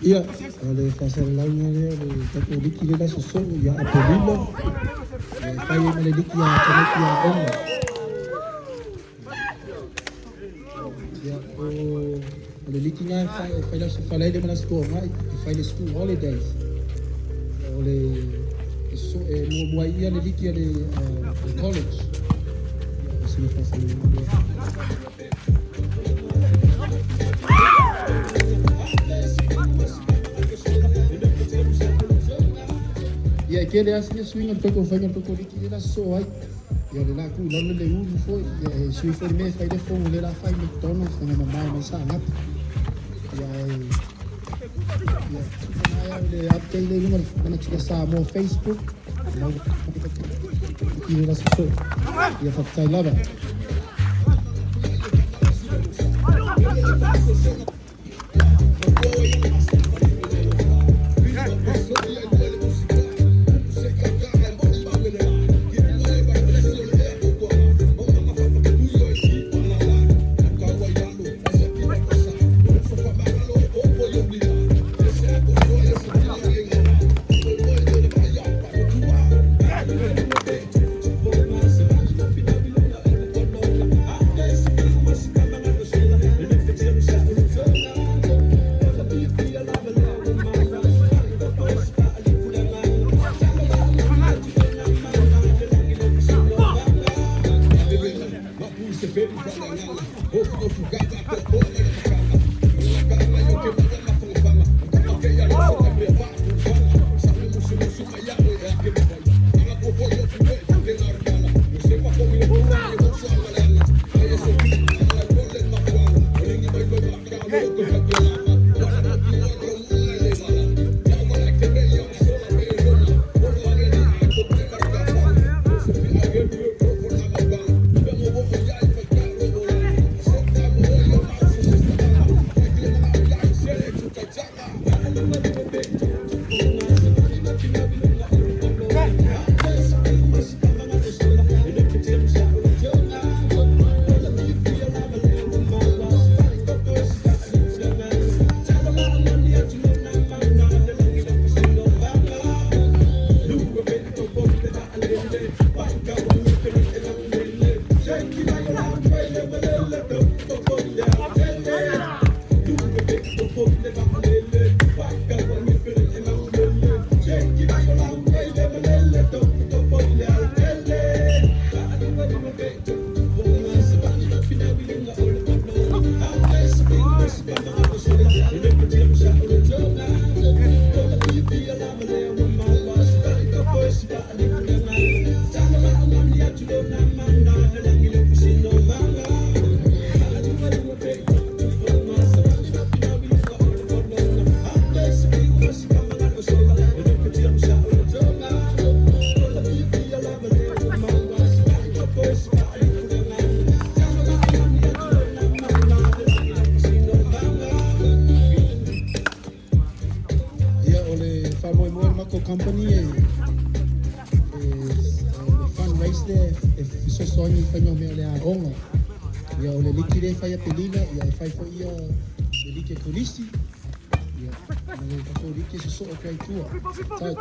Ia, o le faasalalauga lea o le tatou liki lea o le aso soo ia Aperila, ia e fai ai ma le liki a tamaiti aoga. Ia, o le liki lena e fai, e fai le Aso Faraile ma le Aso Toonai, e fai le school holidays. O le e muamua ai ia le liki a le college. Ia, o sina faasalalauga lea. Ia, e tele lava sina suiga o le tatou faiga o le tatou liki lea o le a sosoo ai. Ia, o le la tuu i lalo le ulu foi, ia e sui foi le mea e fai le fono lea o le a fai i McDonald's, faiga mamao mai Saanapu. Ia, e ia, tupa o le update lea i luga o le Manatila Samoa Facebook. Lau liki lea o le a sosoo. Ia, faafetai lava. Ia, o le faamoemoe o le matou company e le fundraise lea e fesoasoani i faiga o mea o le aoga. Ia, o le liki lea e fai Aperila, ia e fai foi ia le liki e kolisi. Ia, ma le tatou liki e sosoo atu ai i tua. Tai.